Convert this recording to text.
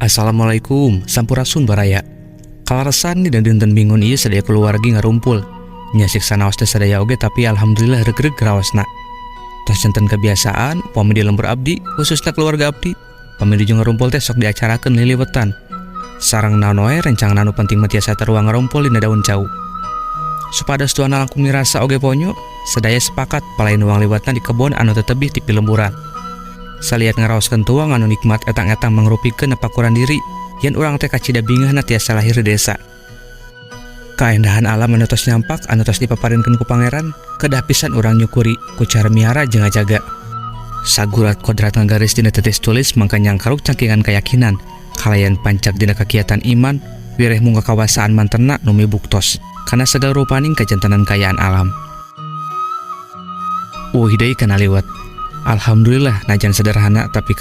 Assalamualaikum, sampurasun baraya. Kaleresan dina dinten Minggon ieu sadaya keluargi ngarumpul. Nya siksa naos teh sadaya oge, tapi alhamdulillah regreg raosna. Tos janten kebiasaan upami di lembur abdi, khususnya keluarga abdi, pami nuju ngarumpul teh sok diacarakeun liliwetan. Sareng naon wae rencangan anu penting mah tiasa taruang ngarumpul dina daun cau. Supados tuana langkung mirasa oge ponyo, sadaya sepakat palay nuang liwatna di kebon anu tetebih ti pilemburan. Saliat ngaraoskeun tuang anu nikmat etang-etang mangrupikeun nepakuran diri yen urang teh kacida bingahna tiasa lahir di desa. Kaendahan alam anu tos nyampak, anu tos dipaparinkeun ku Pangeran, kedah pisan urang nyukuri ku cara miara jeung ngajaga. Sagurat kodrat ngagaris dina tetes tulis mangka nyangkaruk cangkingan kayakinan kalayan pancak dina kakiatan iman wireh mung kakawasaan mantenna nu mibuktos kana sagala rupaning kajantenan kaayaan alam. Uih deui kana liwet. Alhamdulillah, najan sederhana tapi